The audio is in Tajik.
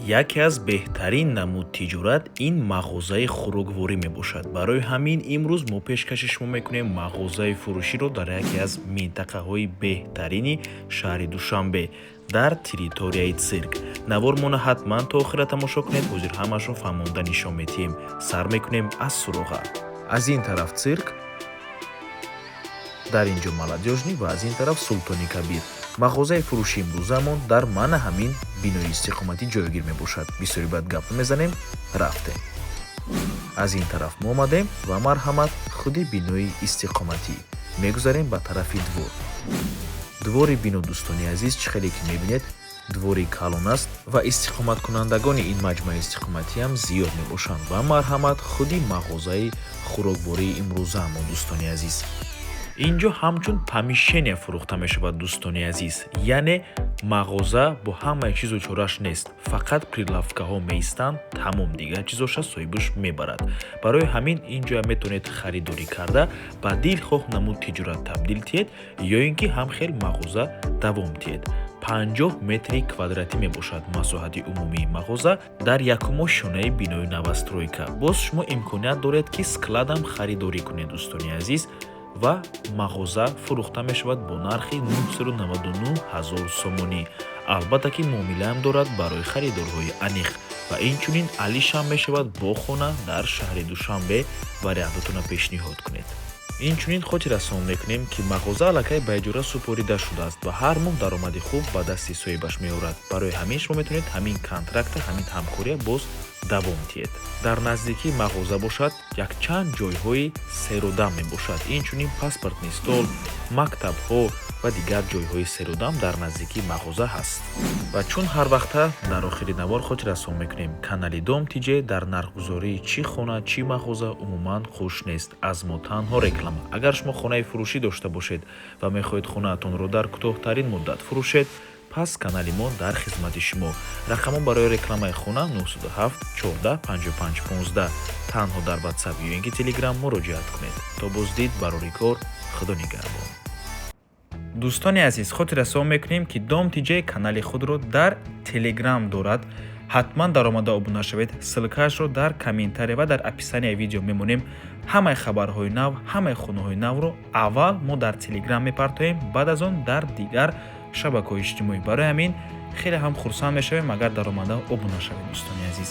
Яке аз беҳтарин намуд тиҷорат ин мағозаи хӯрокворӣ мебошад. Барои ҳамин имрӯз мо пешкаши шумо мекунем мағозаи фурӯширо дар яке аз минтақаҳои беҳтарини шаҳри Душанбе, дар территорияи цирк. Навормона ҳатман то охира тамошо кунед. Ҳозир ҳамашро фаҳмонда нишон медиҳем. Сар мекунем аз суроға. Аз ин тараф цирк, дар ин ҷо Молодёжный ва аз ин тараф Султони Кабир. Мағозаи фурӯши имрӯзамон дар мана ҳамин бинои истиқоматӣ ҷойгир мебошад. Бисёри баъд гап намезанем, рафтем. Аз ин тараф мо омадем ва марҳамат, худи бинои истиқоматӣ. Мегузарем ба тарафи двор. Двори бино, дӯстони азиз, чӣ хеле ки мебинед, двори калон аст ва истиқоматкунандагони ин маҷмӯаи истиқоматиам зиёд мебошанд. Ва марҳамат, худи мағозаи хӯроквории имрӯзаамон, дӯстони азиз. Ин ҷо ҳамчун помещения фурӯхта мешавад, дӯстони азиз, яъне мағоза бо ҳамаи чизу чораш нест, фақат прилавкаҳо меистанд, тамом, дигар чизоша соҳибаш мебарад. Барои ҳамин ин ҷоя метавонед харидорӣ карда, ба дилхоҳ намуд тиҷорат табдил диҳед ё ин ки ҳам хел мағоза давом диҳед. 50 метри квадратӣ мебошад масоҳати умумии мағоза дар якумошёнаи бинои новостройка. Боз шумо имконият доред, ки складам харидорӣ кунед, дӯстони азиз. Ва мағоза фурӯхта мешавад бо нархи 999 ҳазор сомонӣ. Албатта ки муомилаам дорад барои харидорҳои аниқ ва инчунин алишам мешавад бо хона дар шаҳри Душанбе. Вариантотонро пешниҳод кунед. Инчунин хотиррасон мекунем, ки мағоза аллакай ба иҷора супорида шудааст ва ҳар моҳ даромади хуб ба дасти соҳибаш меорад. Барои ҳамин шумо метавонед ҳамин контракта, ҳамин ҳамкория боз давом диҳед. Дар наздикии мағоза бошад, якчанд ҷойҳои серодам мебошад, инчунин паспортный стол, мактабҳо ва дигар ҷойҳои серодам дар наздикии мағоза ҳаст. Ва чун ҳар вақта дар охири навор хотиррасон мекунем, канали Дом ТЖ дар нархгузории чӣ хона, чӣ мағоза умуман хуш нест. Аз мо танҳо реклама. Агар шумо хонаи фурӯшӣ дошта бошед ва мехоҳед хонаатонро дар кӯтоҳтарин муддат фурӯшед, пас канали мо дар хизмати шумо. Рақамҳо барои рекламаи хона 907 14 55 15. Танҳо дар Ватсап ё ин ки Телеграм муроҷиат кунед. То боздид, барори кор, Худо нигаҳбон. Дӯстони азиз, хотиррасон мекунем, ки Дом ТЖ канали худро дар Телеграм дорад. Ҳатман даромада обуна шавед. Ссылкаашро дар комментария ва дар описанияи видео мемонем. Ҳамаи хабарҳои нав, ҳамаи хонаҳои навро аввал мо дар Телеграм мепартоем, баъд аз он дар дигар шабакаҳои иҷтимоӣ. Барои ҳамин хеле ҳам хурсанд мешавем, агар даромада обуна шавед, дӯстони азиз.